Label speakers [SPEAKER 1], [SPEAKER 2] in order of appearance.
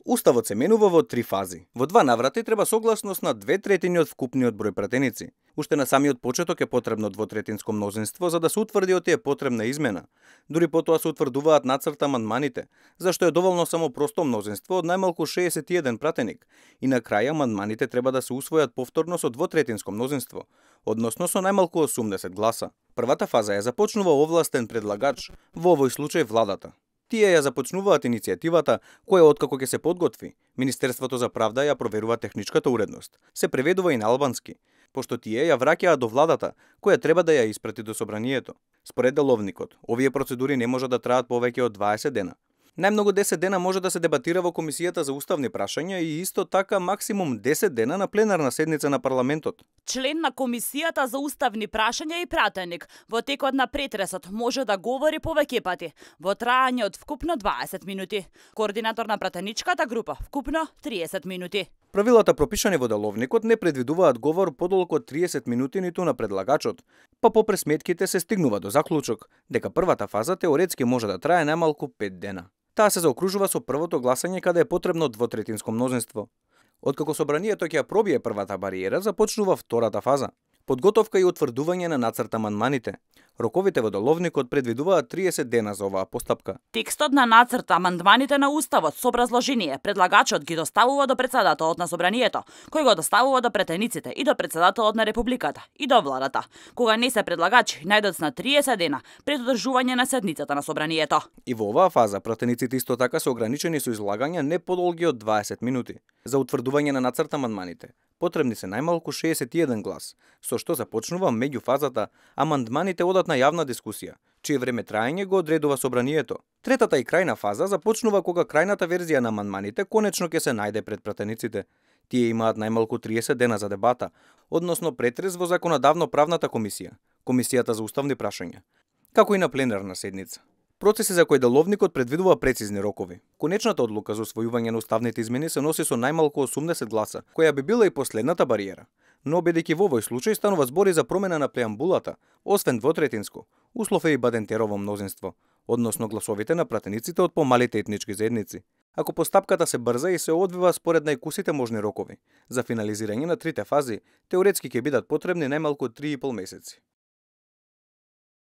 [SPEAKER 1] Уставот се менува во 3 фази. Во 2 наврати треба согласност на 2/3 од вкупниот број пратеници. Уште на самиот почеток е потребно двотретинско мнозинство за да се утврди оти е потребна измена. Дури потоа се утврдуваат нацрт амандманите, зашто е доволно само просто мнозинство од најмалку 61 пратеник. И на крај амандманите треба да се усвојат повторно со двотретинско мнозинство, односно со најмалку 80 гласа. Првата фаза ја започнува овластен предлагач, во овој случај владата. Тие ја започнуваат иницијативата, која откако ќе се подготви, Министерството за правда ја проверува техничката уредност. Се преведува и на албански, пошто тие ја враќаат до владата, која треба да ја испрати до собранието. Според деловникот, овие процедури не можат да траат повеќе од 20 дена. Најмногу 10 дена може да се дебатира во Комисијата за уставни прашања и исто така максимум 10 дена на пленарна седница на парламентот.
[SPEAKER 2] Член на Комисијата за уставни прашања и пратеник во текот на претресот може да говори повеќе пати, во трајање од вкупно 20 минути. Координатор на пратеничката група вкупно 30 минути.
[SPEAKER 1] Правилата пропишани во деловникот не предвидуваат говор подолго од 30 минути ниту на предлагачот, па по пресметките се стигнува до заклучок дека првата фаза теоретски може да трае најмалку 5 дена. Таа се заокружува со првото гласање каде е потребно двотретинско мнозинство. Откако собранието ќе ја пробие првата бариера, започнува втората фаза. Подготовка и утврдување на нацрт амандманите. Роковите во деловникот предвидуваат 30 дена за оваа постапка.
[SPEAKER 2] Текстот на нацрт амандманите на Уставот со образложение предлагачот ги доставува до претседателот на собранието, кој го доставува до претениците и до претседателот на републиката и до владата. Кога не се предлагачи, најдоцна 30 дена пред одржување на седницата на собранието.
[SPEAKER 1] И во оваа фаза пратениците исто така се ограничени со излагања не подолги од 20 минути. За утврдување на нацрт амандманите потребни се најмалку 61 глас, со што започнува меѓуфазата, амандманите одат на јавна дискусија, чие време траење го одредува собранието. Третата и крајна фаза започнува кога крајната верзија на амандманите конечно ќе се најде пред пратениците. Тие имаат најмалку 30 дена за дебата, односно претрес во законодавно-правната комисија, Комисијата за уставни прашања, како и на пленарна седница. Процеси за кои деловникот предвидува прецизни рокови. Конечната одлука за усвојување на уставните измени се носи со најмалку 80 гласа, која би била и последната бариера. Но бидејќи во овој случај станува збори за промена на преамбулата, освен двотретинско, услов е и Бадентерово мнозинство, односно гласовите на пратениците од помалите етнички заедници. Ако постапката се брза и се одвива според најкусите можни рокови, за финализирање на трите фази, теоретски ќе бидат потребни најмалку 3,5 месеци.